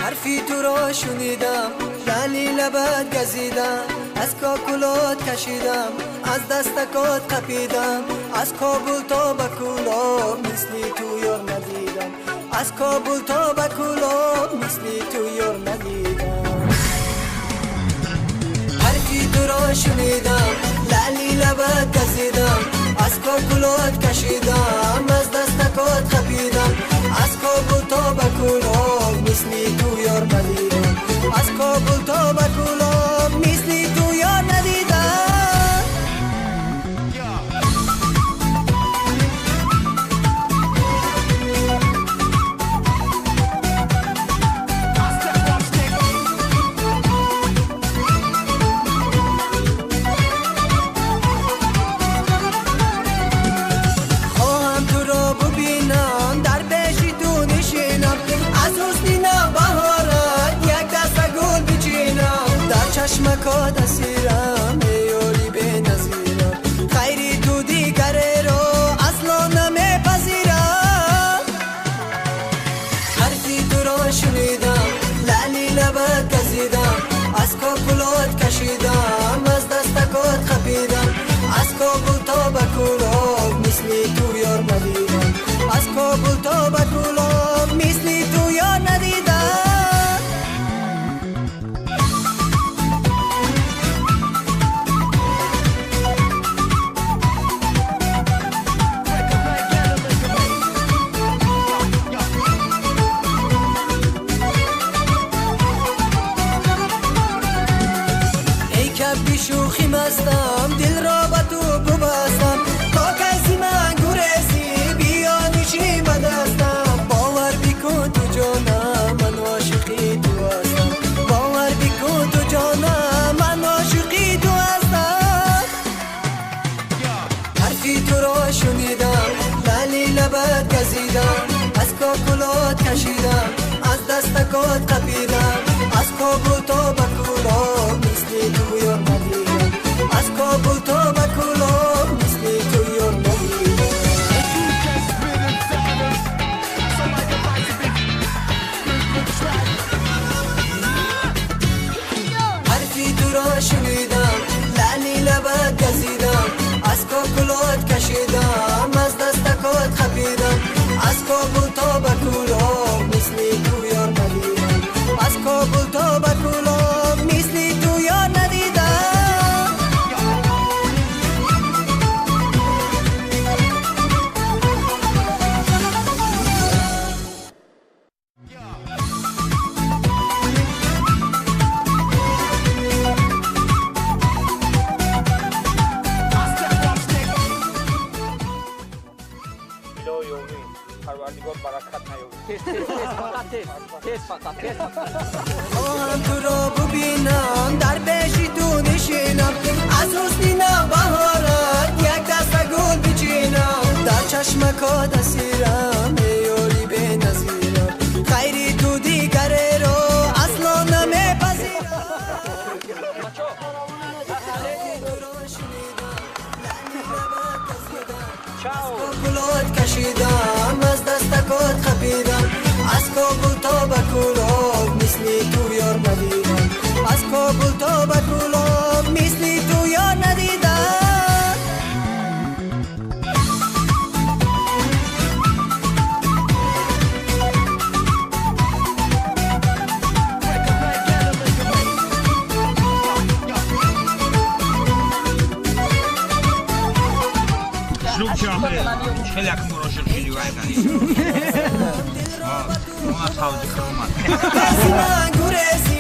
حرفی تو را شنیدم، لعلی لبت گزیدم، از کاکلات کشیدم، از دستکات قپیدم، از کابل تا به کولاب مثل تو یار ندیدم، از کابل تا به کولاب مثل تو یار ندیدم. حرفی تو را شنیدم، لعلی لبت گزیدم، از کاکلات کشیدم، از دستکات قپیدم، از کابل تا به کولاب مثل تو یار ندیدم، از کابل تا به کولاب مثل تو یار ندیدم. خواهم تو را ببینم، در پیش تو نشینم، از حسن نوبهارت یک دست گل بچینم، در چشمکات اسیرم ای یاری بی‌نظیرم، خیری تو دیگر را اصلا نمیپذیرم. حرفی تو را شنیدم، لعلی لبت گزیدم، از کاکلات کشیدم، از دستکات خپیدم، از کابل تا به کولاب مثل تو یار ندیدم، از کابل تا به کولاب مثل تو یار ندیدم. ای کبی شوخی مستم، دل را به تو ببستم، تا کسی من گریزی بیا نشین به دستم، باور بکن تو جانم من عاشقی تو هستم، باور بکن تو جانم من عاشقی تو هستم. حرفی تو را شنیدم، لعلی لبت گزیدم، از کاکلات کشیدم، از دستکات قپیدم، از کابل تا به کولاب مثل تو یار ندیدم، از کابل تا به کولاب مثل تو یار ندیدم. حرفی تو را شنیدم، لعلی لبت گزیدم، از کاکلات کشیدم، از دستکات خپیدم، از کابل تا به کولاب مثل تو یار ندیدم، از کابل تا به کولاب مثل تو یار ندیدم. илоҳи омин, Парвардигор баракат наёбад. Тез, тез, тез, фақат тез, тез, фақат тез. خواهم تو را ببینم، در پیش تو نشینم، از حسن نوبهارت یک دست گل بچینم، در چشمکات اسیرم ای یاری بی‌نظیرم، خیری تو دیگر را اصلا نمیپذیرم. Чао. کاکلات کشیدم، از دستکات خپیدم، از کابل تا به کولاب مثل تو یار ندیدم، از کابل تا به کولاب مثل تو یار ندیدم. хеле як мурошир шиди вайгани. Ма тавзи хурмат. کسی من گریزی